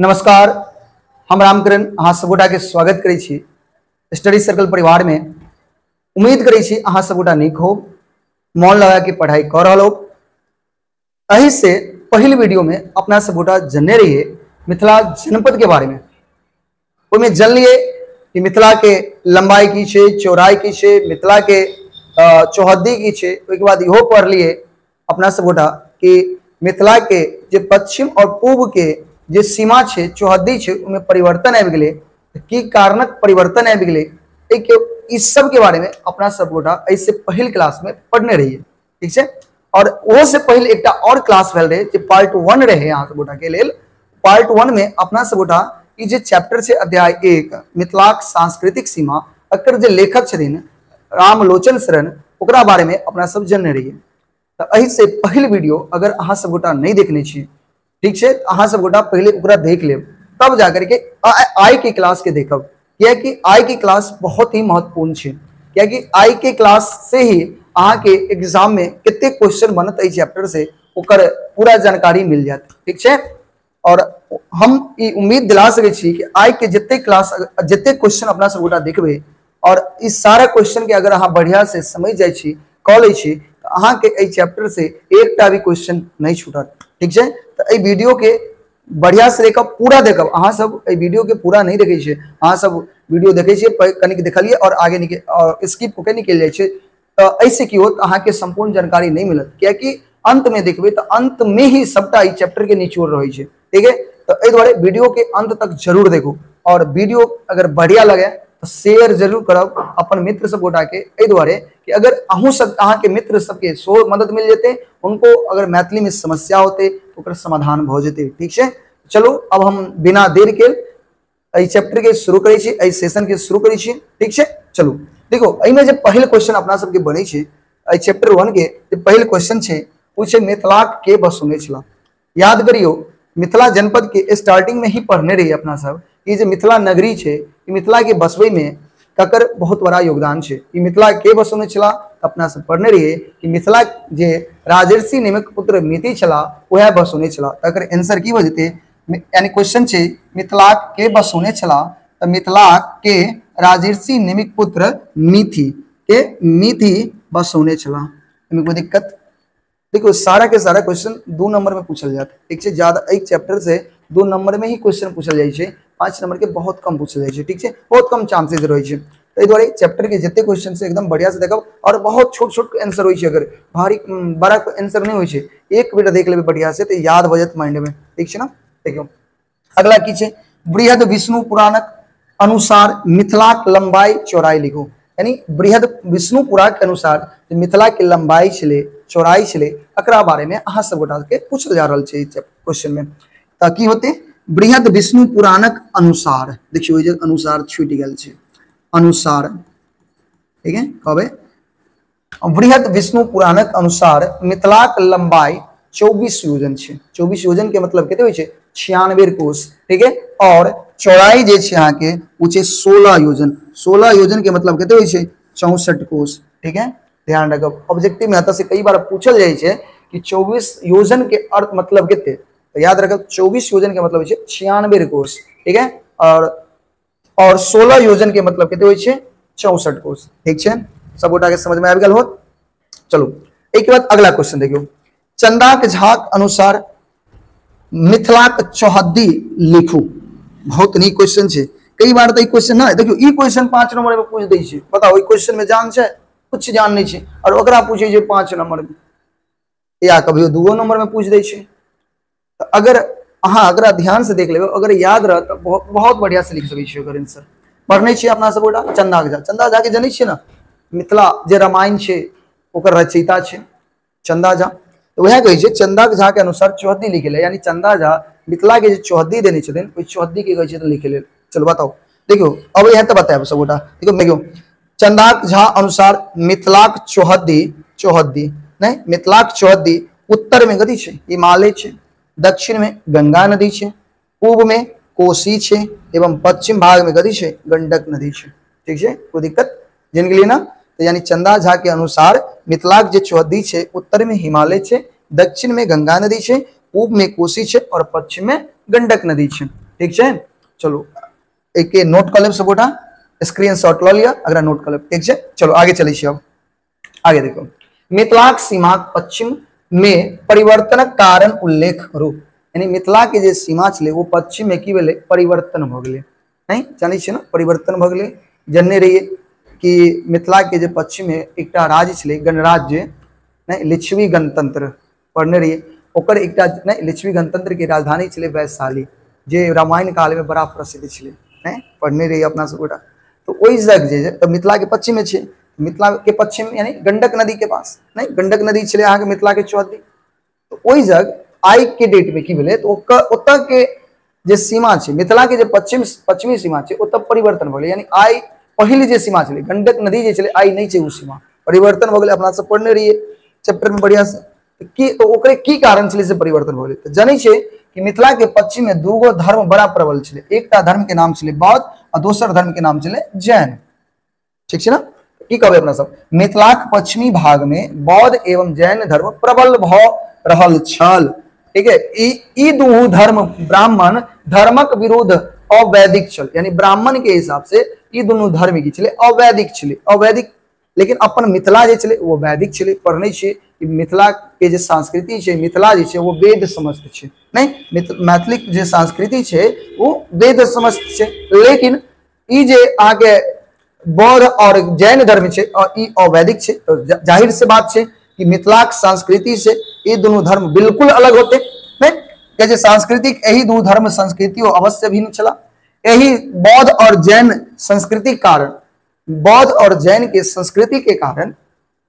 नमस्कार, हम रामकरण अहाँ सब गोटा के स्वागत करै छी स्टडी सर्कल परिवार में। उम्मीद करै छी अहाँ सब गोटा नीक हो, मन लगा के पढ़ाई कर रहल हो। एही से पहिल वीडियो में अपना सब गोटा जनने रहिए मिथिला जनपद के बारे में। ओहिमे जनलिए कि मिथिला के लंबाई की छै, चौड़ाई की छै, मिथिला के चौहद्दी की छै। ओहिके बाद इहो पढ़लिए अपना सब गोटा कि मिथिला के जे पश्चिम और पूर्व के जे सीमा छै, चौहद्दी छै, ओहिमे परिवर्तन आबि गेलै, की कारणक परिवर्तन आबि गेलै, एहिके इस सब के बारे में अपना सब गोटा एहिसे पहिल क्लास में पढ़ने रहिए, ठीक छै। और ओहो से पहले एकटा और क्लास भेल रहे जे पार्ट 1 रहे अहाँ सब गोटा के लेल। पार्ट 1 में अपना सब गोटा ई जे चैप्टर छै अध्याय 1 मिथिलाक सांस्कृतिक सीमा, एकर जे लेखक छथिन रामलोचन शरण, ओकरा बारे में अपना सब जनने रहिए। तऽ एहि से पहिल वीडियो अगर अहाँ सब गोटा नहीं देखने छी, ठीक छै, अहाँ सब गोटा पहले ओकरा देख लेब, तब जाकर के आई के क्लास के देखब, कियाकि आई के क्लास बहुत ही महत्वपूर्ण छै। कियाकि आई के क्लास से ही अहाँ के एग्जाम में कते क्वेश्चन बनत एहि चैप्टर से ओकर पूरा जानकारी मिल जायत, ठीक छै। और हम ई उम्मीद दिला सकै छी कि आई के जते क्लास जते क्वेश्चन अपना सब गोटा देखबै और इस सारा क्वेश्चन के अगर अहाँ बढ़िया से समझ जाइ छी, कऽ लै छी, तऽ अहाँ के एहि चैप्टर से एकटा भी क्वेश्चन नहीं छूटत, ठीक छै। तऽ एहि वीडियो के बढ़िया से देखब, पूरा देखब। अहाँ सब एहि वीडियो के पूरा नहीं देखै छियै, अहाँ सब वीडियो देखै छियै, कनिक देखलियै और आगे निकल और स्किप होके निकलि जाइ छै। तऽ एहिसे की होत, अहाँ के संपूर्ण जानकारी नहीं मिलत, कियाकि अंत में देखबै तऽ अंत में ही सबटा ई चैप्टर के निचोड़ रहै छै, ठीक है। तऽ एहि दुआरे वीडियो के अंत तक जरूर देखू और वीडियो अगर बढ़िया लगे तो शेयर जरूर करब अपन मित्र सब गोटा के, एहि दुआरे कि अगर अहूँ सब अहाँ के मित्र सबके सेहो मदद मिल जेतै, उनको अगर मैथिली में समस्या होते तो ओकर समाधान भऽ जेतै, ठीक छै। चलू अब हम बिना देर के एहि चैप्टर के शुरू करै छी, एहि सेशन के शुरू करै छी, ठीक छै। चलू देखो, एहिमे जे पहिल क्वेश्चन अपना सबके बनै छै एहि चैप्टर 1 के जे पहिल क्वेश्चन छै ओ छै मिथिलाक के बसौने छलाह। याद करियौ, मिथिला जनपद के स्टार्टिंग में ही पढ़ने रहिए अपना सब कि जे मिथिला नगरी छै, मिथिला के बसबै में ककर बहुत बड़ा योगदान छै। ई मिथिला के बसौने छलाह, अपना सब पढ़ने रहिए कि मिथिला जे राजर्षि निमिक पुत्र मिति छलाह वएह बसौने छलाह। तकर आंसर की भऽ जेतै, यानी क्वेश्चन छै मिथिला के बसौने छलाह, तऽ मिथिला के राजर्षि निमिक पुत्र मिथि के मिथि बसौने छलाह। एहिमे कोई दिक्कत? देखियौ, सारा के सारा क्वेश्चन 2 नंबर में पूछल जात, ठीक छै। ज्यादा एक चैप्टर से 2 नंबर में ही क्वेश्चन पूछल जाइ छै, 5 नंबर के बहुत कम पूछल जाइ छै, ठीक छै, बहुत कम चांसेज रहै छै। ताहि दुआरे चैप्टर के जते क्वेश्चन छै एकदम बढ़िया से देखब और बहुत छोट छोट आंसर होइ छै, अगर भारी बड़ा आंसर नहीं होइ छै, एक बेर देख लेबै बढ़िया से तऽ याद भऽ जायत माइंड में, ठीक छै ना। देखियौ अगला की छै, बृहद विष्णु पुराणक अनुसार मिथिलाक लंबाई चौड़ाई लिखू। यानी बृहद विष्णु पुराण के अनुसार मिथिला के लंबाई छलै, चौड़ाई छलै, एकरा बारे में अहाँ सब गोटा के पूछल जा रहल छै क्वेश्चन में। तऽ की होतै, बृहद विष्णु पुराणक अनुसार, देखियौ जे अनुसार छूटि गेल छै, अनुसार, ठीक है, कहबै बृहद विष्णु पुराणक अनुसार मिथिलाक लंबाई 24 योजन छै। 24 योजन के मतलब कते होइ छै, 96 कोस, ठीक है। और चौड़ाई जे छै अहाँ के ओ छै 16 योजन, 16 योजन के मतलब कते होइ छै, 64 कोस, ठीक है। ध्यान रखब, ऑब्जेक्टिव में एतऽ से कई बार पूछल जाइ छै कि 24 योजन के अर्थ मतलब कते, तो याद रखब 24 योजन के मतलब होइ छै 96 कोस, ठीक है। और 16 योजन के मतलब कते होइ छै, 64 कोस, ठीक छै। सब गोटा के समझ में आबि गेल होत। चलू एहिके बाद अगला क्वेश्चन देखियौ, चंदाक झाक अनुसार मिथिलाक चौहद्दी लिखू। बहुत नीक क्वेश्चन छै, कई बार तऽ ई क्वेश्चन ना देखियौ, ई क्वेश्चन 5 नंबर में पूछ दै छै, बताउ ई क्वेश्चन में जान छै, कुछ जान नहीं छै, और ओकरा पूछै छै 5 नंबर में या कभियो 2 नंबर में पूछ दै छै। तऽ अगर अहाँ अगर ध्यान से देख लेबै, अगर याद रहत तऽ बहुत बहुत बढ़िया से लिख सकै छियै ओकर आंसर। पढ़ने छियै अपना सब गोटा चंदा झा, चंदा झा के जनै छियै ना, मिथिला जे रामायण छै ओकर रचयिता छै चंदा झा। तऽ वएह कहै छै चंदा झा के अनुसार चौहद्दी लिखै लेल, यानी चंदा झा मिथिला के जे चौहद्दी देने छथिन ओहि चौहद्दी के कहै छथिन लिखै लेल। चलू बताउ, देखियौ अब इएह तऽ बतायब सब गोटा। देखियौ देखियौ, चंदाक झा अनुसार मिथिलाक चौहद्दी, चौहद्दी नहीं, मिथिलाक चौहद्दी उत्तर में कथी छै, हिमालय छै, दक्षिण में गंगा नदी छै, पूर्व में कोसी छै एवं पश्चिम भाग में कथी छै, गंडक नदी छै, ठीक छै। कोई दिक्कत जिनके लिए ना? तो यानी चंदा झा के अनुसार मिथिलाक जे चौहद्दी छै उत्तर में हिमालय छै, दक्षिण में गंगा नदी छै, पूर्व में कोसी छै और पश्चिम में गंडक नदी छै। ठीक छै, चलू एक नोट कऽ लेब सबगोटा, स्क्रीनशॉट लऽ लिअ, अगला नोट कऽ लेब। ठीक छै, चलो आगे चलै छी। अब आगे देखो, मिथिलाक सीमा पश्चिम में परिवर्तनक कारण उल्लेख करू। यानी मिथिला के जे सीमा छलै वो पश्चिम में की भेलै, परिवर्तन भऽ गेलै। नहीं जानै छियै ने, परिवर्तन भऽ गेलै। जनने रहियै कि मिथिला के जे पश्चिम में एकटा राज्य छलै गणराज्य, नहीं लिच्छवी गणतंत्र पढ़ने रहियै, ओकर एकटा नहीं लिच्छवी गणतंत्र के राजधानी छलै वैशाली, जे रामायण काल में बड़ा प्रसिद्ध छलै। नहीं पढ़ने रहियै अपना सब गोटा। तो ओहि जगह जे तऽ मिथिला के पश्चिम में छै, मिथिला के पश्चिम यानी गंडक नदी के पास, नहीं गंडक नदी छलै अहाँके मिथिला के चौहद्दी। तो ओहि जगह आइ के डेट में की भेलै, तो ओतऽ के जे सीमा छै मिथिला के जे पश्चिमी सीमा छै ओतऽ परिवर्तन भऽ गेलै। यानी आइ पहिले जे सीमा छलै गंडक नदी जे छलै आइ नहि छै ओ सीमा, परिवर्तन भऽ गेलै। अपना सब पढ़ने रहियै चैप्टर में बढ़िया से। की तो ओकरे की कारण छलै से परिवर्तन भऽ गेलै। तऽ जनै छै कि मिथिला के पश्चिम में दूगो धर्म बड़ा प्रबल छलै, एकटा धर्म के नाम छलै बौद्ध आ दोसर धर्म के नाम छलै जैन। ठीक छै ना, की कहबै अपना सब, मिथिलाक पश्चिमी भाग में बौद्ध एवं जैन धर्म प्रबल भऽ रहल छल। ठीक है, ई दुहू धर्म ब्राह्मण धर्मक विरुद्ध अवैदिक छल। यानी ब्राह्मण के हिसाब से ई दुनू धर्म की छलै, अवैदिक छलै, अवैदिक। लेकिन अपन मिथिला जे छलै वो वैदिक छलै। पढ़ने छियै कि मिथिला के जे संस्कृति छै, मिथिला जे छै वो वेद समस्त छै, नहीं मैथिली जे संस्कृति छै वो वेद समस्त छै। लेकिन ई जे अहाँके बौद्ध और जैन धर्म छै और ई अवैदिक छै, तो जाहिर से बात छै कि मिथिलाक संस्कृति से ई दुनू धर्म बिल्कुल अलग होते। नहीं कहै छै सांस्कृतिक एहि दू धर्म संस्कृति अवश्य भिन्न छला। एहि बौद्ध और जैन संस्कृति कारण, बौद्ध और जैन के संस्कृति के कारण,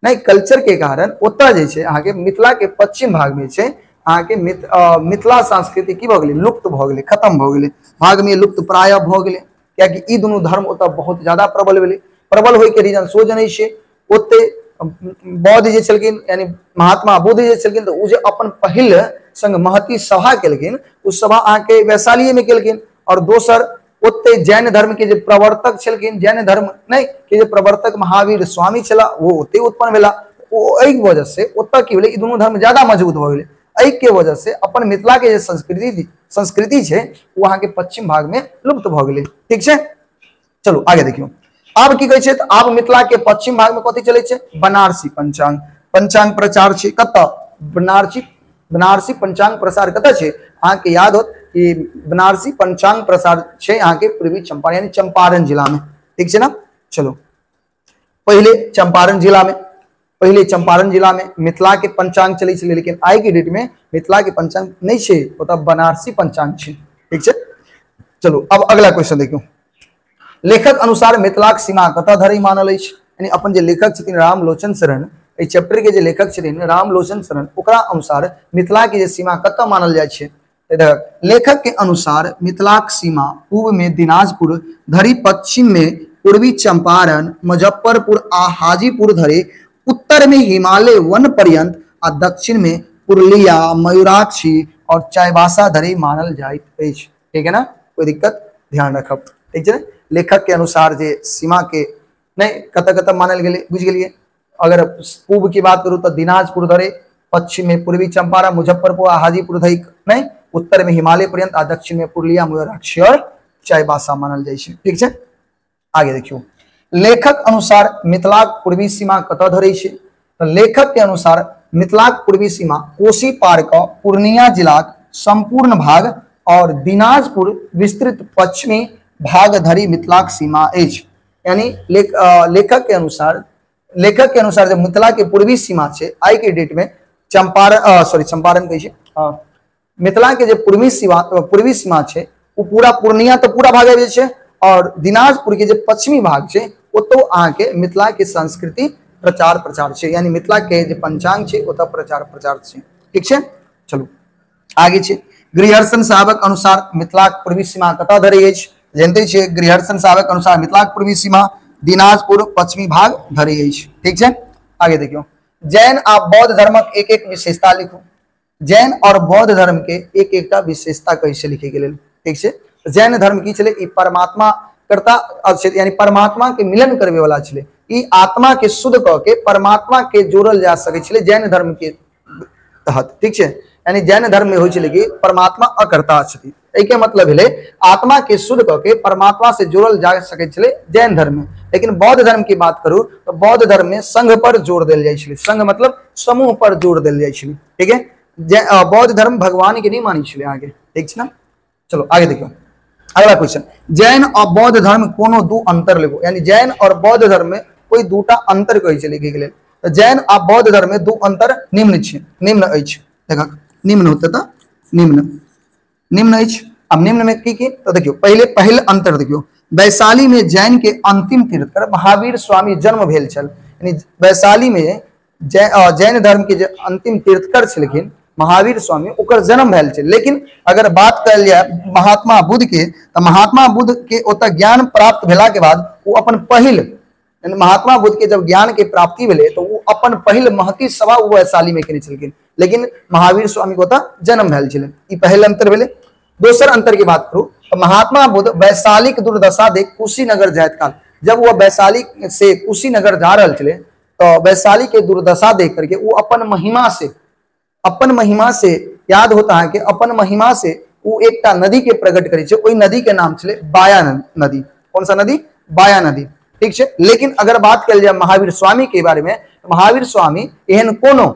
नहीं कल्चर के कारण ओतऽ जे छै अहाँके मिथिला के पश्चिम भाग में छै अहाँके मिथिला संस्कृति की भऽ गेलै, लुप्त भऽ गेलै, खत्म भऽ गेलै, भाग में लुप्त प्राय भऽ गेलै। कियाकि ई दुनू धर्म ओतऽ बहुत ज्यादा प्रबल भेलै। प्रबल होय के रीजन सो जनै छियै, ओते बौद्ध जे छलखिन यानी महात्मा बुद्ध जे छलखिन तऽ ओ जे अपन पहिल संग महती सभा केलखिन, ओ सभा अहाँके वैशालीए में केलखिन। और दोसर ओते जैन धर्म के जे प्रवर्तक छलखिन, जैन धर्म नहीं के जे प्रवर्तक महावीर स्वामी छला वो ओते उत्पन्न भेला। ओ एहि वजह से ओतऽ की भेलै, ई दुनू धर्म ज्यादा मजबूत भऽ गेलै। एहि के वजह से अपन मिथिला के जे संस्कृति छै ओ अहाँके पश्चिम भाग में लुप्त भऽ गेलै। ठीक छै, चलू आगे देखियौ। आब की कहै छै, तऽ आब मिथिला के पश्चिम भाग में कथी चलै छै, बनारसी पंचांग। पंचांग प्रचार छै कतऽ, बनारसी पंचांग प्रसार कतऽ छै, अहाँके याद होत कि बनारसी पंचांग प्रसार छै अहाँके पूर्वी चंपारण यानी चंपारण जिला में। ठीक छै ना, चलो पहिले चंपारण जिला में, पहिले चंपारण जिला में मिथिला के पंचांग चलै छलै, लेकिन आइ के डेट में मिथिला के पंचांग नहीं छै, ओतऽ बनारसी पंचांग छै। ठीक छै, चलो अब अगला क्वेश्चन देखियौ। लेखक अनुसार मिथिलाक सीमा कतऽ धरि मानल अछि। यानी अपन जे लेखक छथिन रामलोचन शरण, एहि चैप्टर के जे लेखक छथिन रामलोचन शरण, ओकरा अनुसार मिथिला के जे सीमा कतऽ मानल जाइ छै। लेखक के अनुसार मिथिलाक सीमा पूर्व में दिनाजपुर धरि, पश्चिम में पूर्वी चंपारण, मुजफ्फरपुर आ हाजीपुर धरि, उत्तर में हिमालय वन पर्यंत आ दक्षिण में पुरलिया, मयूराक्षी और चाईबासा धरि मानल जाइत अछि। ठीक है ना, कोई दिक्कत, ध्यान रखब। ठीक छै, लेखक के अनुसार जे सीमा के नहीं कतऽ कतऽ मानल गेलै बुझि गेलियै। अगर पूर्व की बात करू तऽ दिनाजपुर धरि, पश्चिम में पूर्वी चंपारण, मुजफ्फरपुर आ हाजीपुर धरि, नहीं उत्तर में हिमालय पर्यंत आ दक्षिण में पुरलिया, मयूराक्षी और चाईबासा मानल जाइ छै। ठीक छै, आगे देखियौ। लेखक अनुसार मिथिलाक पूर्वी सीमा कतऽ धरि छै, तऽ लेखक के अनुसार मिथिलाक पूर्वी सीमा कोसी पार कऽ पूर्णिया जिलाक संपूर्ण भाग और दिनाजपुर विस्तृत पश्चिमी भाग धरि मिथिलाक सीमा अछि। यानी लेखक के अनुसार जे मिथिला के पूर्वी सीमा छै आइ के डेट में चंपारण, सॉरी चंपारण कहै छै, मिथिला के जे पूर्वी सीमा छै ओ पूरा पूर्णिया तऽ पूरा भाग आबि जाइ छै और दिनाजपुर के जे पश्चिमी भाग छै ओतौ अहाँके मिथिला के संस्कृति प्रचार प्रचार छै। यानी मिथिला के जे पंचांग छै ओतऽ प्रचार प्रचार छै। ठीक छै, चलू आगे छै। ग्रिहर्सन साहबक अनुसार मिथिलाक पूर्वी सीमा कतऽ धरि अछि। जानते छियै ग्रिहर्सन साहबक अनुसार मिथिलाक पूर्वी सीमा दिनाजपुर पश्चिमी भाग धरि अछि। ठीक छै, आगे देखियौ। जैन आ बौद्ध धर्मक एक एक विशेषता लिखू। जैन और बौद्ध धर्म के एक एकटा विशेषता कहै छै लिखे के लेल। ठीक छै, जैन धर्म की छलै, ई परमात्मा कर्ता यानी परमात्मा के मिलन करबे वाला छलै, ई आत्मा के शुद्ध कऽ के परमात्मा के जोड़ल जा सकै छलै जैन धर्म के तहत। ठीक छै, यानी जैन धर्म में होइ छलै कि परमात्मा अकर्ता छथिन। एहिके मतलब भेलै आत्मा के शुद्ध कऽ के परमात्मा से जोड़ल जा सकै छलै जैन धर्म में। लेकिन बौद्ध धर्म की बात करू तो बौद्ध धर्म में संघ पर जोर देल जाइ छलै, संघ मतलब समूह पर जोर देल जाइ छलै। ठीक है, बौद्ध धर्म भगवान के नहीं मानै छलै आगे। ठीक छै ना, चलो आगे देखियो अगला क्वेश्चन। जैन और बौद्ध धर्म कोनो दू अंतर लिखो, यानी जैन और बौद्ध धर्म में कोई दूटा अंतर कहै छै लिखै के लेल। तो जैन आ बौद्ध धर्म में दू अंतर निम्न छै, निम्न अछि। देखक निम्न होते तो निम्न, निम्न अछि। अब निम्न में की की, तो देखियो पहले पहिल अंतर देखियो, वैशाली में जैन के अंतिम तीर्थकर महावीर स्वामी जन्म भेल छल। यानी वैशाली में जैन धर्म के जे अंतिम तीर्थकर छलखिन महावीर स्वामी, ओकर जन्म भेल छै। लेकिन अगर बात कयल जाय महात्मा बुद्ध के, तो महात्मा बुद्ध के ओतऽ ज्ञान प्राप्त भेला के बाद ओ अपन पहिल, यानी महात्मा बुद्ध के जब ज्ञान के प्राप्ति भेलै तो ओ अपन पहिल महती सभा ओ वैशाली में केने छलखिन, लेकिन महावीर स्वामी के ओतऽ जन्म भेल छलै। ई पहिल अंतर भेलै। दोसर अंतर की बात करू तो महात्मा बुद्ध वैशाली के दुर्दशा देख कुशीनगर जाइत काल, जब वो वैशाली से कुशीनगर जा रहल छलै तो वैशाली के दुर्दशा देख करके वो अपन महिमा से, अपन महिमा से याद होता है कि अपन महिमा से वो एकटा नदी के प्रकट करै छै, ओहि नदी के नाम छलै बाया नदी। कौन सा नदी? बाया नदी। ठीक छै। लेकिन अगर बात कयल जाय महावीर स्वामी के बारे में, महावीर स्वामी एहन कोनो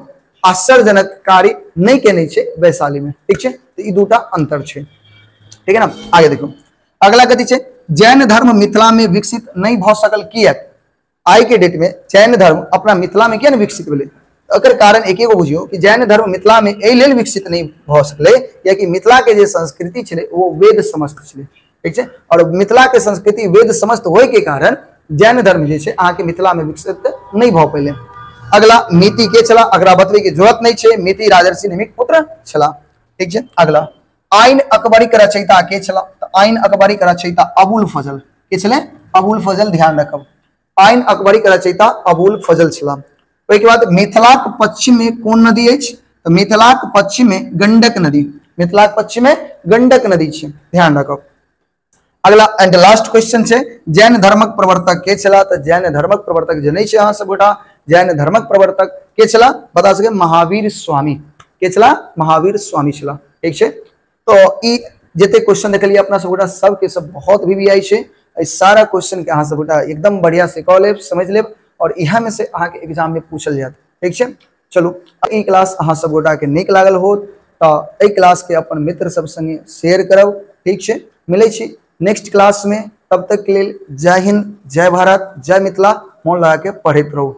आश्चर्यजनक कार्य नहीं केने छै वैशाली में। ठीक छै, तो ई दूटा अंतर छै। ठीक है ना, आगे देखो अगला कथी छै, जैन धर्म मिथिला में विकसित नहीं भ सकल किएक? आई के डेट में जैन धर्म अपना मिथिला में किया नहीं विकसित भेलै? एकर कारण एके गो बुझियौ कि जैन धर्म मिथिला में एहि लेल विकसित नहीं भ सकलै कियाकि मिथिला के जे संस्कृति छलै वो वेद समस्त छलै। ठीक छै, और मिथिला के संस्कृति वेद समस्त होय के कारण जैन धर्म जे छै अहाँके मिथिला में विकसित नहीं भ पैलै। अगला मिति के छला, अगला बतबै के जरूरत नहीं छै, मिति राजर्षि निमिक पुत्र छला। ठीक छै, अगला आइन अकबरी के रचयिता के छला? तो आइन अकबरी के रचयिता अबुल फजल के छलै, अबुल फजल, ध्यान रखब, आइन अकबरी के रचयिता अबुल फजल छला। ओहिके बाद मिथिलाक पश्चिम में कोन नदी अछि? तो मिथिलाक पश्चिम में गंडक नदी, मिथिलाक पश्चिम में गंडक नदी छै, ध्यान रखब। अगला एंड लास्ट क्वेश्चन छै, जैन धर्मक प्रवर्तक के छला? तो जैन धर्मक प्रवर्तक जनै छै अहाँ सब गोटा, जैन धर्मक प्रवर्तक के छला बता सके? महावीर स्वामी के छला, महावीर स्वामी छला। ठीक छै, तो ई जते क्वेश्चन देखलियै अपना सब गोटा सब के सब बहुत भी आई छै, एहि सारा क्वेश्चन के अहाँ सब गोटा एकदम बढ़िया से कऽ लेब, समझ लेब और इहा में से अहाँ के एग्जाम में पूछल जायत। ठीक छै, चलू ई क्लास अहाँ सब गोटा के नीक लागल होत तो एहि क्लास के अपन मित्र सब संगे शेयर करब। ठीक छै, मिलै छी नेक्स्ट क्लास में, तब तक के लेल जय हिंद, जय भारत, जय मिथिला। मोन लगा के पढ़ैत रहू।